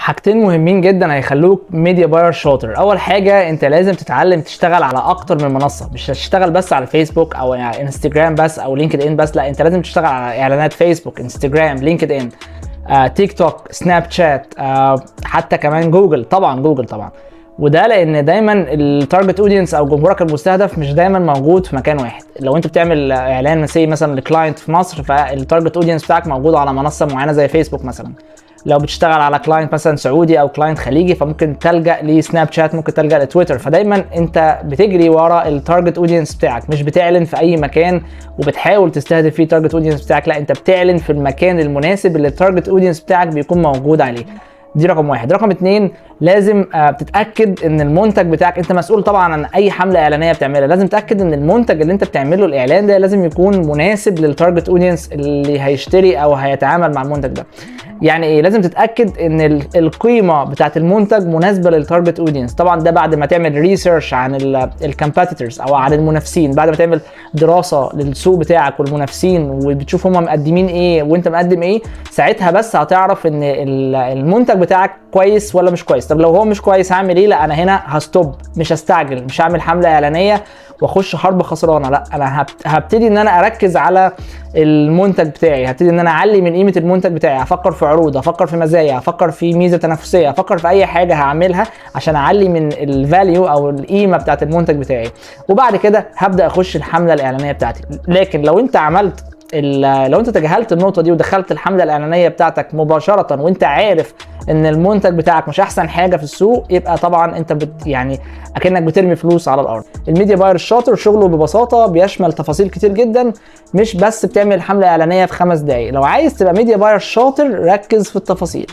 حاجتين مهمين جدا هيخلوك media buyer شاطر. اول حاجه، انت لازم تتعلم تشتغل على اكتر من منصه، مش هتشتغل بس على فيسبوك او على انستجرام بس او لينكد ان بس، لا، انت لازم تشتغل على اعلانات فيسبوك، انستجرام، لينكد ان، تيك توك، سناب شات، حتى كمان جوجل طبعا، جوجل طبعا. وده لان دايما ال target audience او جمهورك المستهدف مش دايما موجود في مكان واحد. لو انت بتعمل اعلان مثلا ل client في مصر، فال target audience بتاعك موجود على منصة معينة زي فيسبوك مثلا. لو بتشتغل على client مثلا سعودي او client خليجي، فممكن تلجا لسناب شات، ممكن تلجا لتويتر. فدايما انت بتجري ورا ال target audience بتاعك، مش بتعلن في اي مكان وبتحاول تستهدف فيه ال target audience بتاعك، لا، انت بتعلن في المكان المناسب اللي ال target audience بتاعك بيكون موجود عليه. دي رقم واحد. رقم اتنين، لازم تتاكد ان المنتج بتاعك، انت مسؤول طبعا عن اي حمله اعلانية بتعملها، لازم تتاكد ان المنتج اللي انت بتعمله الاعلان ده لازم يكون مناسب لل target audience اللي هيشتري او هيتعامل مع المنتج ده. يعني ايه؟ لازم تتاكد ان القيمة بتاعت المنتج مناسبة لل target audience. طبعا ده بعد ما تعمل research عن ال competitors او عن المنافسين، بعد ما تعمل دراسة للسوق بتاعك والمنافسين وبتشوف هم مقدمين ايه وانت مقدم ايه، ساعتها بس هتعرف ان المنتج بتاعك كويس ولا مش كويس. طب لو هو مش كويس هعمل ايه؟ لا، انا هنا ه stop، مش هستعجل، مش هعمل حمله اعلانية واخش حرب خسرانه، لا، انا هبتدي ان انا اركز على المنتج بتاعي، هبتدي ان انا اعلي من قيمة المنتج بتاعي، هفكر في عروض، هفكر في مزايا، هفكر في ميزة تنافسيه، هفكر في اي حاجة هعملها عشان اعلي من ال value او القيمة بتاعت المنتج بتاعي، وبعد كده هبدا اخش الحملة الاعلانية بتاعتي. لكن لو انت تجاهلت النقطة دي ودخلت الحملة الاعلانية بتاعتك مباشرة وانت عارف ان المنتج بتاعك مش احسن حاجة في السوق، يبقى طبعا انت يعني اكنك بترمي فلوس على الارض. ال media buyer الشاطر شغله ببساطة بيشمل تفاصيل كتير جدا، مش بس بتعمل حمله اعلانية في 5 دقائق. لو عايز تبقى media buyer شاطر، ركز في التفاصيل.